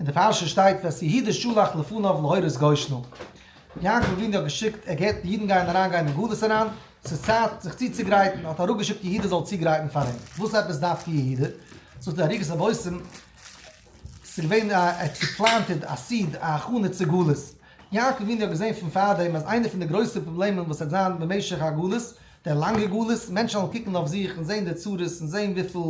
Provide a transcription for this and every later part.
אין די פרשה שטייט ואת יהודה שלח לפניו להורות גושנה. יעקב אבינו האט געשיקט, ער געהערט די אידן גייען אריין גיין אין גלות אריין, ס'איז צייט זיך צוצוגרייטן, האט אראפגעשיקט יהודה זאל צוגרייטן פאר אים. וואס עפעס דווקא יהודה? זאגט די ערוגת הבושם, ס'איז געווען א, ער האט געפלאנטעד א seed, א הכנה צו גלות. יעקב אבינו האט געזען פון פארדעם אז איינע פון די גרויסע פראבלעמען וואס וועט זיין במשך הגלות, דער לאנגע גלות, מענטשן וועלן קוקן אויף זיך און זען די צרות און זען וויפיל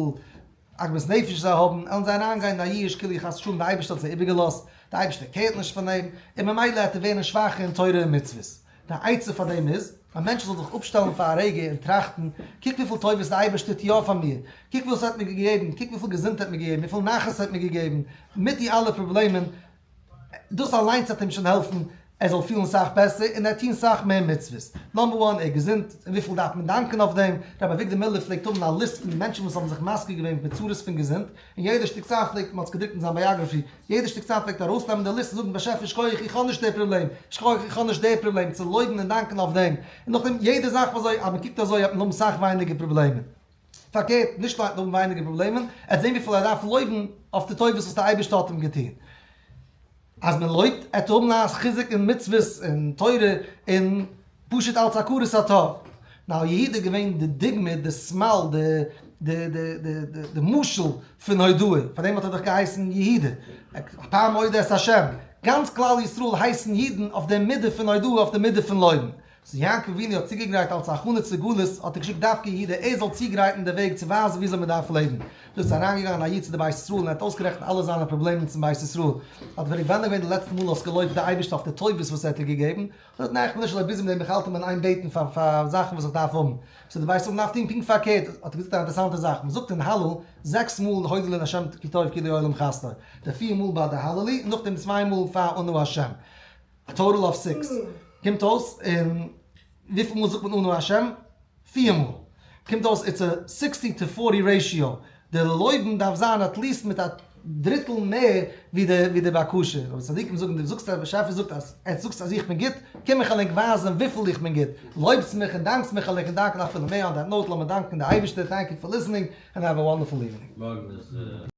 עגמת נפש זיי האבן, עלן זיי אריינגיין אין א יאוש כאילו חס ושלום די אייבערשטער האט זיי איבערגעלאזט, די אייבערשטער קערט נישט פון אים, און ממילא עט ער ווערן שוואכער אין תורה און מצוות. די עצה פאר דעם איז, א מענטש זאל זיך אפשטעלן פאר א רגע און טראכטן, קוק וויפיל טובות די אייבערשטער טוט יא פאר מיר, קוק וואס ער האט מיר געגעבן, קוק וויפיל געזונט ער האט מיר געגעבן, וויפיל נחת ער האט מיר געגעבן, מיט די אלע פראבלעמען, דאס אליינס וועט אים שוין העלפן ער זאל פילן סאך בעסער און ער טון סאך מער מצוות. number one, ער איז געזונט, און וויפיל דארף מען דאנקען אויף דעם? רבי אביגדור מיללער פלעגט האבן א ליסט פון מענטשן וואס האבן זיך מזכיר געווען מיט צרות פון געזונט, און יעדע שטיק צייט פלעגט, מען האט עס געדרוקט אין זיין biography, יעדע שטיק צייט פלעגט ער ארויסנעמען די ליסט און זאגן באשעפער שכוח איך האב נישט די פראבלעם, שכוח איך האב נישט די פראבלעם, צו לויבן און דאנקען אויף דעם, און נאכדעם יעדע זאך וואס אזוי אז מען קוקט אזוי וועט מען האבן סאך ווייניגער פראבלעמען. פארקערט, נישט נאר ער וועט האבן ווייניגער פראבלעמען, ער וועט זען וויפיל ער דארף לויבן אויף די טובות וואס דער אייבערשטער האט אים געטון. אז מען לויבט, ער וועט האבן א חיזוק אין מצוות און תורה און פשוט אלס הכרת הטוב. now יהודה איז געווען די דוגמא, די סמל, די די די די די די משל פון הודאה, פאר דעם האט ער דאך געהייסן יהודה, הפעם אודה את השם, גאנץ כלל ישראל הייסן אידן אויף די מידה פון הודאה, אויף די מידה פון לויבן. so יעקב אבינו האט צוגעגרייט אלס א הכנה צו גלות, האט ער געשיקט דווקא יהודה ער זאל צוגרייטן די וועג צו ווייזן וויאזוי מען דארף לעבן. דא איז אריינגעגאנגען א איד צו די בית ישראל און ער האט אויסגערעכנט אלע זיינע פראבלעמען צום בית ישראל. האט ער געפרעגט ווען איז געווען די לעצטע מאל האסט געלויבט די אייבערשטער אויף די טובות וואס ער האט דיר געגעבן? זאגט ער ניין איך בין נישט אזוי busy מיט דעם איך האלט אים אין איין בעטן פאר פאר זאכן וואס איך דארף האבן. so די בית ישראל דארף טון פונקט פארקערט. האט ער געזאגט א אינטערעסאנטע זאך, מען זאגט אין הלל זעקס מאל הודו לה' כי טוב כי לעולם חסדו, די פיר מאל ביי די הללו און נאכדעם צוויי מאל פאר אנא השם. א total of six קומט אויס, און וויפיל מאל זאגט מען אנא השם? פיר מאל. קומט אויס it's a sixty to forty ratio, די לויבן דארף זיין at least מיט א דריטל מער ווי די ווי די בקשה. אבער צדיקים זאגן דו זאגסט אז באשעפער זאגט אז עטס זאגסט אז איך בין גוט, קום איך ענק ווייזן וויפיל איך בין גוט, לויבטס מיך און דאנקטס מיך על איך דאנקען אפילו מער, on that note לאמיר דאנקען די אייבערשטער, thank you for listening and have a wonderful evening. מארגן איז.